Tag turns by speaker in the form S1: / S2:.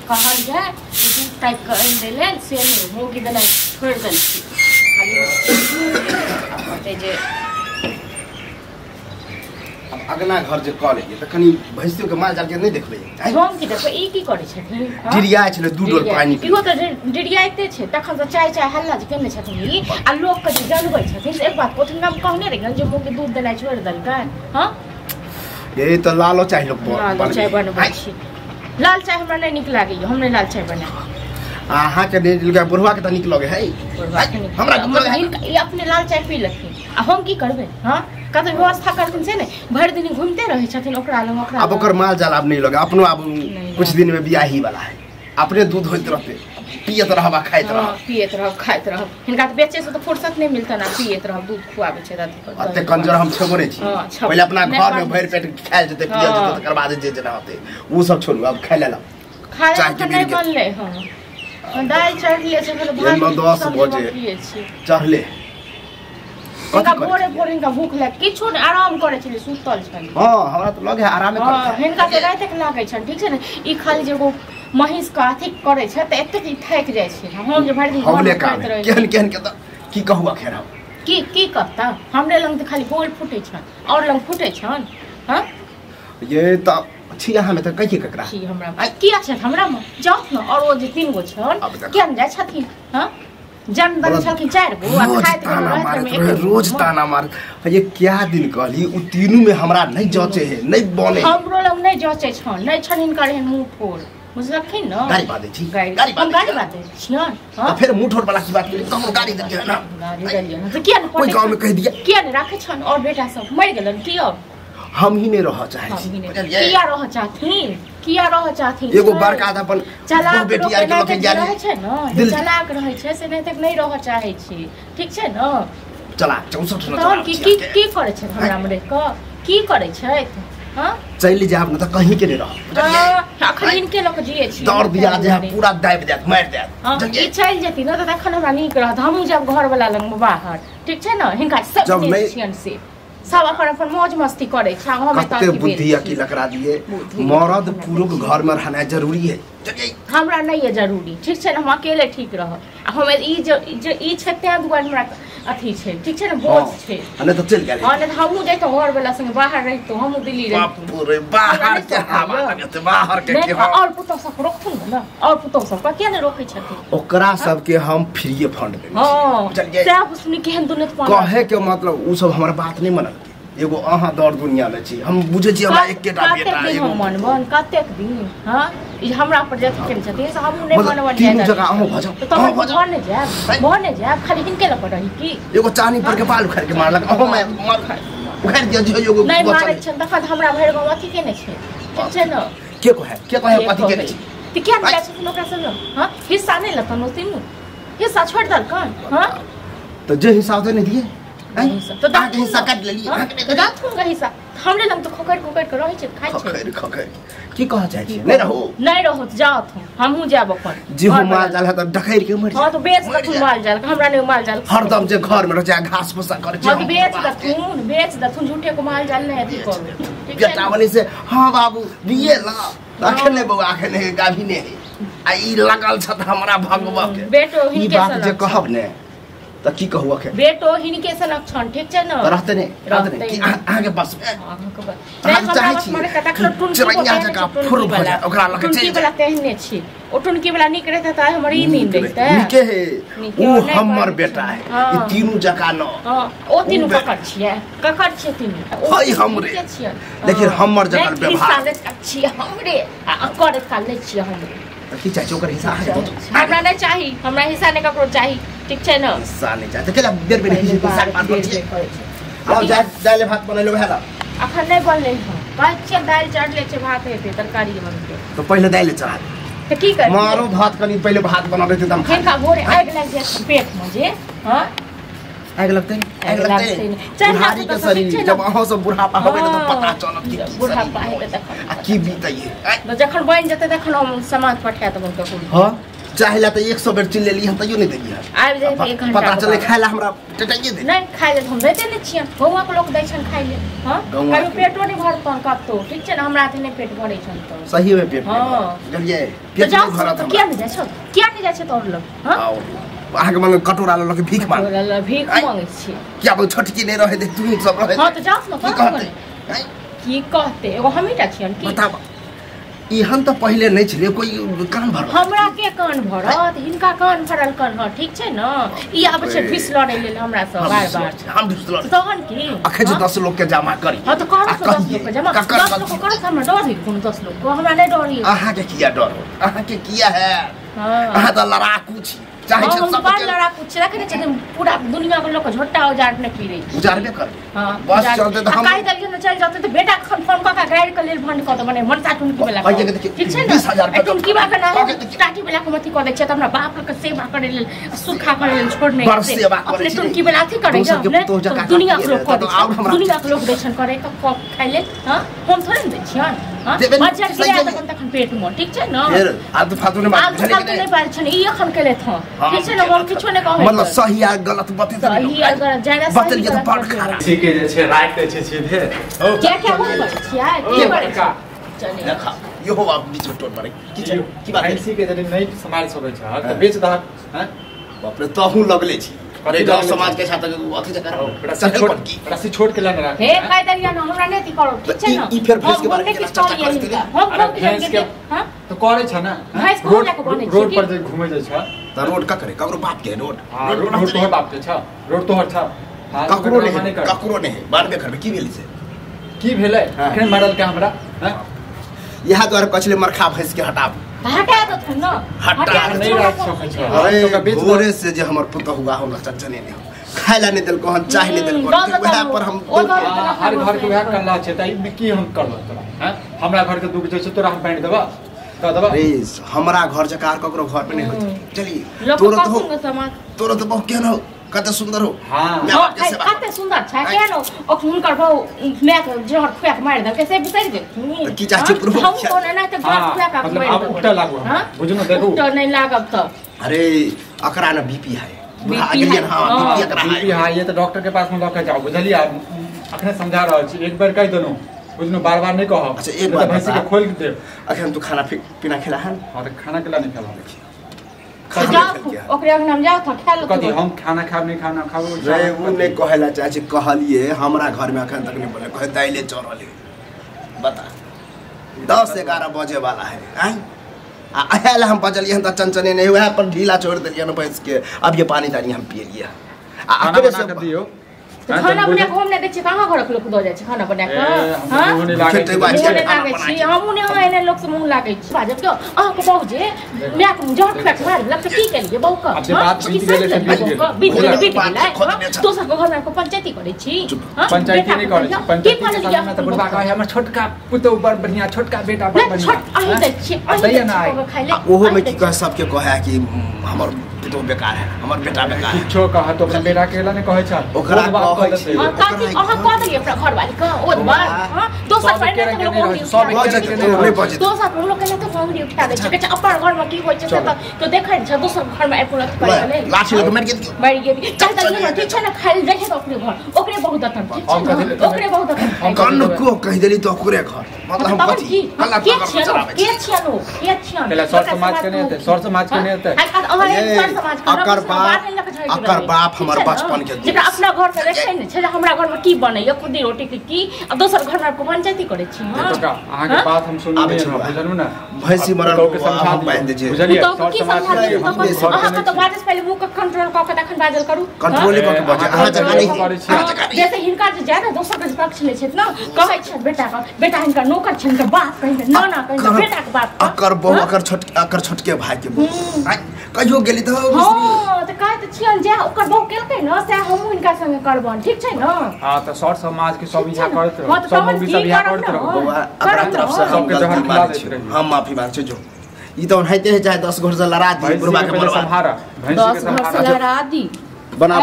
S1: कहल जाय दूध ताकि कऽ आनि दै लेल से नहि मौगी देनाइ छोड़ि देलखिन खाली कहतै जे
S2: अब अगना घर जे कऽ लेलियै तऽ कनि भैंसियो के माल जाल के नहि देखबै।
S1: हम की देखबै ई की करै छथिन?
S2: डिरिया छलै 2 डोल पानि।
S1: इहो तऽ डिरियाइते छै तखन तऽ चाय चाय हल्ला जे केने छथिन ई आ लोक के जे जनबै छथिन से एक बात कहथिन हम कहने रहियनि जे मौगी दूध देनाइ छोड़ि देलकै। हँ
S2: ये तऽ लालो चाय लोक
S1: लालो चाय बनबै छी। लाल चाय हमरा नहि नीक लागैया, हम नहि लाल चाय बनायब।
S2: अहाँके नहि नीक लगैया, बुढ़वा के तऽ नीक लगै है। हमरा
S1: ई अपने लाल चाय पी लेथिन आ हम की करबै? हँ कतौ व्यवस्था करथिन से नहि, भरि दिन घूमते रहै छथिन ओकरा लग ओकरा।
S2: आब ओकर माल जाल आब नहि लगे, अपनो आब कुछ दिन में बियाही वाला है, अपने दूध होइत रहते, पियत रहब आ खाइत रहब।
S1: पियत रहब खाइत रहब, हिनका तऽ बेचे से तऽ फुर्सत नहि मिलतनि आ पियत रहब दूध खुआबै छै।
S2: अते कंजर हम छेबो नहि छी, पहिले अपना घर में भरि पेट खायल जेतै पियल जेतै तकर बाद जे जेना होतै ओ सब छोड़ू। आब खाय लेलहुँ,
S1: खाय नहि बनलै। हँ दालि चढ़ले छै,
S2: 10 बजे चढ़ले।
S1: हिनका भोरे भोरे हिनका भूख लाग किछु नहि, आराम करै छलै, सुतल छलै।
S2: हँ हमरा तऽ लगे आरामे
S1: करै। हिनका तऽ राति तक लागै छनि, ठीक छै ने। ई खाली जे एगो महींस के अथी करै छै तऽ एतेक ई थाकि जाइ छै। हम जे भरि दिन
S2: घरमे करैत रहै केहन केहन के तऽ की कहू अखेर हम
S1: की की कहता। हमरे लग तऽ खाली बोल फूटै छनि, आओर लग फूटै छनि। हँ
S2: ये तऽ छी अहाँ में तऽ कहिए ककरा
S1: छी हमरा किया छै हमरा में जाउ ने। और ओ जे 3 गो छनि किया नहि जाइ छथिन? हँ जन्म देने छलखिन 4 गो आ खाइत
S2: रहे, रोज ताना मार। ये क्या दिन कहली उ तीनू में हमरा नहीं जचे है, नहीं बने।
S1: हमरो लग नहीं जचे छन, नहीं छन हिनकर एहन मुंह ठोर, बुझलखिन न?
S2: गाड़ी बाजै छी, गाड़ी
S1: हम गाड़ी बाजै छियन।
S2: हां फेर मुंह ठोर वाला की बात केली? ककरो गाड़ी देलियै ना?
S1: गाड़ी देलियै ना तऽ किया ने
S2: कोई गांव में कह दिया
S1: किया ने राखै छन? और बेटा सब मरि गेलन की? और
S2: हम ही नहीं रह चाहे छी,
S1: किया रह चाहथिन? किया रह चाहथिन?
S2: एगो बड़का अपन
S1: चलाक बेटी आर के लके गेल रहै छै न, जे चलाक रहै छै से नहि तक नहीं रह चाहे छी, ठीक छै न?
S2: चलाक 64 न चलाक
S1: की की की करै छै हमरा में रह के की करै छै? हां
S2: चलि जाब न तऽ कहीं के नहीं रह।
S1: अखन इनके लक जिए छी,
S2: दौड़ दिया जे पूरा दाबि देत मारि देत।
S1: ई चलि जेती न तऽ तखन हमरा नीक रहत, हमहूँ जाब घर वाला लग में बाहर, ठीक छै न? हिनका सब छियन से सब अपन अपन मौज मस्ती करै छै। हम
S2: कते बुद्धि अकिल एकरा दिए। मर्द पुरुष घर में रहना जरूरी है,
S1: हमरा नहीं है जरूरी, ठीक छै न? हम अकेले ठीक रहब। आ हम ई जे ई छै तें दुआरे हमरा अथी छै, ठीक छै न? बोझ छै।
S2: नहि तऽ चलि गेल।
S1: हां नहि तऽ हमहूँ जैतहुँ घर वाला संगे बाहर रहितहुँ, हमहूँ दिल्ली रहितहुँ।
S2: बाप रे बाहर के हवा लगत, बाहर के
S1: की और पुतहु सब रोकथुन न? और पुतहु सब किया नहि रोकै छथिन?
S2: ओकरा सबके हम फ्रीए फंड देने छी।
S1: हां सएह सुनि केहन दुनिया
S2: पान कहे के मतलब उ सब हमर बात नहि मनलकै। एगो अहाँ दौड़ दुनिया में छी, हम बुझै छी हमरा एकेटा बेटा
S1: एगो मनबन कतेक दिन। हां ई हमरा पर जे अथी केने छथिन से हमहूँ नहि मनबन।
S2: तीनू जगह अहूँ भऽ जाउ,
S1: तऽ हम घर नहि जायब, घर नहि जायब, खाली हिनके लऽ कऽ रही की?
S2: एगो चानी पर के बाल उखाड़ि के मारलक, अहूँ उखाड़ि दिअ जे एगो
S1: नहि मारै छनि तखन हमरा भरि गाँव अथी केने छै, ठीक छै न?
S2: के कहै के कहै अथी केने छै
S1: तऽ किया नहि जाइ छथिन ओकरा सब लग? हां हिस्सा नहि लेतन ओ तीनू, हिस्सा छोड़ि देलकन। हां
S2: तऽ जे हिस्सा होतै नहि दियै
S1: तो
S2: अहाँके हिस्सा काटि लेलियै,
S1: तऽ दाथुन के हिस्सा हमरे लग तऽ खोखरि खोखरि के रहै छै, खाइ छै।
S2: खोखरि खोखरि की कहऽ चाहै छी? नहि रहू,
S1: नहि रहू तऽ जाउ हमहूँ जायब अपन।
S2: जे हो माल जाल है तऽ डकैर के मरि।
S1: हां तऽ बेच देथुन माल जाल, हमरा नहि माल जाल।
S2: हरदम जे घर में रह जाय घास भूसा करै छै।
S1: हां तऽ बेच देथुन, बेच देथुन, झूठे के माल जाल नहि अथी करू, ठीक छै?
S2: बेटा बनी से हां बाबू दिए ला अखन नहि बौआ, अखन नहि गाभी नहि है आ ई लगल छत हमरा भगवा के।
S1: बेटो हिनके
S2: बात जे कहब ने तऽ की कहू अखन?
S1: बेटो हिनके सनक छन, ठीक छै न?
S2: रहते नहि, रहते नहि कि अहाँके बस
S1: अहाँ
S2: चाहै छी चिड़ैया जकाँ फुर भऽ जाय ओकरा लऽ के चलि
S1: टुनकी वाला तेहने छी। ओ टुनकी वाला नीक रहतै तऽ आइ हमर ई नींद रहितै।
S2: नीके है ओ, हमर बेटा है ई तीनू जकाँ न।
S1: ओ तीनू ककर छियै? ककर छियै तीनू?
S2: है हमरे, लेकिन हमर जकर व्यवहार
S1: छियै हमरे आ करैत काल नहि छियै हमरे।
S2: की चाहै छी ओकर हिस्सा अहाँके दऽ दू?
S1: हमरा नहि चाही, हमरा हिस्सा नहि ककरो चाही, ठीक छै न?
S2: हिस्सा नहि चाही तऽ केला बेर बेर हिस्सा के बात करै छियै? आब जाय जाय ले भात बनेलहुँ वएह ला।
S1: अखन नहि बनलै हँ, कहै छियै दालि चढ़ले छै, भात हेतै तरकारी बनतै।
S2: तऽ पहिले दालि चढ़ा
S1: तऽ की करबै?
S2: मारो भात कनि पहिले भात बना देतै तऽ हम खा।
S1: हिनका भोरे आगि लागि जाइ छै पेट में जे। हँ
S2: आगि लगतै, आगि लगतै। बुढ़ारी के शरीर जब अहाँ सब बुढ़ापा होबै तऽ पता चलत कि
S1: बुढ़ापा हेतै तखन
S2: आ की बीतै।
S1: जखन बनि जेतै तखन हम समाज पठा देबनि ककरो।
S2: हँ चाहेला त 100 बेर चिल्लेली हम तैयो नहीं देलियै।
S1: आबि जाय एक घंटा
S2: पता चले खाइला हमरा टटाइए दे।
S1: नहीं खाइ ले हम देते नहीं छियन, गौवा के लोग दै छन खाइ ले। हां कभी पेटो नहीं भरतन कतो, ठीक छै न? हमरा हाथे नहीं पेट भरै छन त
S2: सही में पेट। हां बुझलियै पेट नहीं भरत हमरा।
S1: किया नहीं जाइ छौ, किया नहीं जाइ छौ तोर लग? हां
S2: अहाँ के मन कटोरा ल के भीख मांग,
S1: कटोरा ल भीख मांगै छी।
S2: किया बोल छोटकी नहीं रहे दे तू सब रहे।
S1: हां त जास न कहते की कहते एगो हमहीटा छियन की
S2: बताब। इहन त पहिले नहीं छले कोई कान भरत,
S1: हमरा के कान भरत? हिनका कान भरल कन ह, ठीक छै न? ई आबै छै ढिस लड़ै लेल हमरा से बार बार।
S2: हम ढिस लड़
S1: तहन की
S2: अखे जे 10 लोग के जमा करी।
S1: हां त करत 10 लोग के जमा, 10 लोग करत हमरा डर है कोनो 10 लोग को हमरा नहीं डर है।
S2: अहाँ के किया डर हो? अहाँ के किया है? अहाँ त लड़ाकू छी, चाहे छै सब
S1: के लड़ाकू छी, रखने छै पूरा दुनिया के लोग झोटा औजार ने पीरै
S2: उजारबे कर।
S1: हां
S2: बस चलते त हम
S1: काहि देलियै न चल जाते त बेटा खन फोन क के गाड़ि के लेल भंड क दे मने मनसा टुनकी वाला, ठीक छै न?
S2: 20000
S1: टुनकी वाला के ना टाटी वाला के मथि क दै छै त हमरा बाप के सेवा करे लेल सुखा करे लेल छोड़ नहीं
S2: सेवा करे
S1: अपने टुनकी वाला अथि करे दुनिया के लोग क दै छै, दुनिया के लोग दै छन करे त क खाइ ले। हां हम थोड़े न दै छियन। हां मजर गिरा तखन तखन पेट में, ठीक छै न?
S2: फेर आलतू फालतू ने बात
S1: नहीं बात छै ई अखन केले थ, ठीक छै न? हम किछो नै कहै
S2: मतलब सही आ गलत बते त
S1: सही आ गलत ज्यादा
S2: बतल के त बड़ खराब
S3: ठीक है जे छै राख दै छै सीधे।
S1: ओ क्या क्या बोल छियै की करे
S2: चले देखा यो बाप बीच में टोट मारे की छै की बात
S3: भैंसी के जदी नहीं सम्हाल सकै छ त बेच दहक। हैं
S2: बाप रे तहू लगले छी। अरे गांव समाज के साथ अथि जकर
S3: रस्सी छोड़ के लाने राख
S1: हे कह देलियै न हमरा नहीं करो, ठीक छै न?
S2: ई फेर भैंस के बारे में चर्चा करते
S1: हम भैंस के हां
S3: त करे छ न
S1: भैंस को लके बनै
S3: छै रोड पर जे घुमै जाइ छ
S2: त रोड का करे ककरो बाप के रोड
S3: रोड तोहर बाप के छ, रोड तोहर छ,
S2: ककरो नहीं, ककरो नहीं बारबे करबे की भेल से
S3: की भेलै अखन मरल के हमरा। हैं
S2: इहा द्वारा कछले मरखा भैंस के हटाब
S1: हटा दो न
S2: हटा
S3: नहीं राख सकै छ।
S2: अरे भोरे से जे हमर पुतहु हुआ हमरा चचने नहीं खाइला नहीं देलको हन, चाह नहीं देलको, वएह पर हम
S3: हर घर के वएह करला छै त ई की हम करब तोरा? हैं हमरा घर के दुख जे छै तोरा हम बांट देबा द देबा।
S2: अरे हमरा घर जकार ककरो घर पे नहीं होत। चलिए तोरो तो बहु केहन हो, कते सुंदर हो।
S3: हां
S1: कते सुंदर छै केहन हो? ओ हुनकर बहु my के जहर खुआ के मारि देलकै से बिसरि गेल
S2: की चाची पुरो
S1: हम कोन एना त जहर खुआ के
S3: मतलब आब उठा लागू बुझनो देखू
S1: उठा नहीं लागब त।
S2: अरे अकरा न बीपी है बुढ़ा गेलियन। हां बीपी अकरा है,
S3: बीपी हां ये त डॉक्टर के पास में ल के जाओ बुझलियै? अखने समझा रहल छी एक बार कहि देनु बुझनो, बार बार नहीं कहब।
S2: अच्छा एक बार
S3: भैंसी के खोल के देब।
S2: अखन तू खाना पीना खेला हन?
S3: हां त खाना केला नहीं खेला
S1: जाओ ओकरे अंगना में जाओ त खा लो।
S3: कथि हम खाना खाब नहीं खाना खाबो
S2: रे उ नहीं कहेला चाची कहलिए हमरा घर में अखन तक नहीं बोले कहे दाइले चढ़ल है। बता 10-11 बजे वाला है आइ आ आयल हम बजलिए त चंचने नहीं वह पर ढीला छोड़ देलिए न भैंस के। अब ये पानी दानी हम पिए लिया आ
S3: अकरे से दियो
S1: खाना बना के हम नै दै छियै कहाँ घरक लोक दऽ जाइ छै खाना बना के? हां मुँह नै लागै छी हमहूँ नै एहन लोक से मुँह लागै छी। बाजब के अहाँके बहु जे my के जहर खुआ के मारि देलक तऽ की केलियै बहु के? बीत गेलै बीत गेलै दोसर के घर में पंचायती करै छी?
S3: पंचायती नै करै छी, पंचायती के सामने तऽ बुढ़बा कहै हमर छोटका पुतहु बड़ बढ़िया, छोटका बेटा बड़ बढ़िया।
S1: अहीं दै छी अहीं दै खाइ ले।
S2: ओहो में की कह सबके कहै कि हमर पुतहु बेकार है हमर बेटा बेकार है।
S3: किछो कह तो अपना बेटा के ला नै कहै छ
S2: ओकरा कहै छै।
S1: हां काकी अहाँ कह देलियै अपना घरवाली के ओ बार। हां दोसर पर नै तऽ लोक उंगली दोसर पर लोक के तऽ उंगली उठा दै छै कहै छै अपन घर में की होइ छै से तऽ तो देखै छै दोसर घर में आबि कऽ करै लेल
S2: लाठी लऽ के मारि गेल
S1: मारि गेल। चाहे तऽ ठीक छै ने खाइ लए जाइ छै ओकरे घर ओकरे बहुत दतन ठीक छै ने ओकरे बहुत दतन
S2: कन को कहि देली तऽ ओकरे घर मतलब हम कथी कल्ला
S1: के छियन के छियन ओ के छियन
S3: पहले सर समाज के नहीं हेतै, सर समाज के नहीं हेतै।
S2: अकर बाप अकर बाप हमर बचपन के
S1: जेकरा अपना घर में रखै नै छै हमरा घर में की बनैया खुदी रोटी के की आ दोसर घर में पंचायती करै छी। हां
S3: देखो अहाँ के बात हम सुनने नहीं बुझलु ना
S2: भैंसी मरल
S3: के समझा
S2: बांध दे
S3: बुझलियै।
S1: सर समाज के अहाँ के तऽ बाजै से पहिले मुंह के कंट्रोल क के तखन बाजल करू।
S2: कंट्रोल क के बाजै अहाँ जगह नहीं
S1: जैसे हिनका जे ज्यादा दोसर के पक्ष लै छथि न कहै छथि बेटा के बेटा हिनका नौकर छनि हिनकर बाप कहिन नाना कहिन बेटा के बाप
S2: अकर बहु अकर छोटके भाई के बहु कहियो गेली तऽ
S1: हां तऽ कहै तऽ छियन जे ओकर बहु केलकै न से हमहूँ हिनका संगे करबन ठीक छै न।
S3: हां तऽ सर समाज के सब इहा करैत रहो सब मौगी सब इहा करैत रहो।
S2: अपना तरफ से हम
S3: सबके जहर खिला दैत रही।
S2: हम माफी मांगै छी जो ई तऽ ओनाहिते है चाहे 10 घर से लड़ा दी बुढ़बा के
S3: मरवा
S1: 10 घर से लड़ा दी
S2: बना।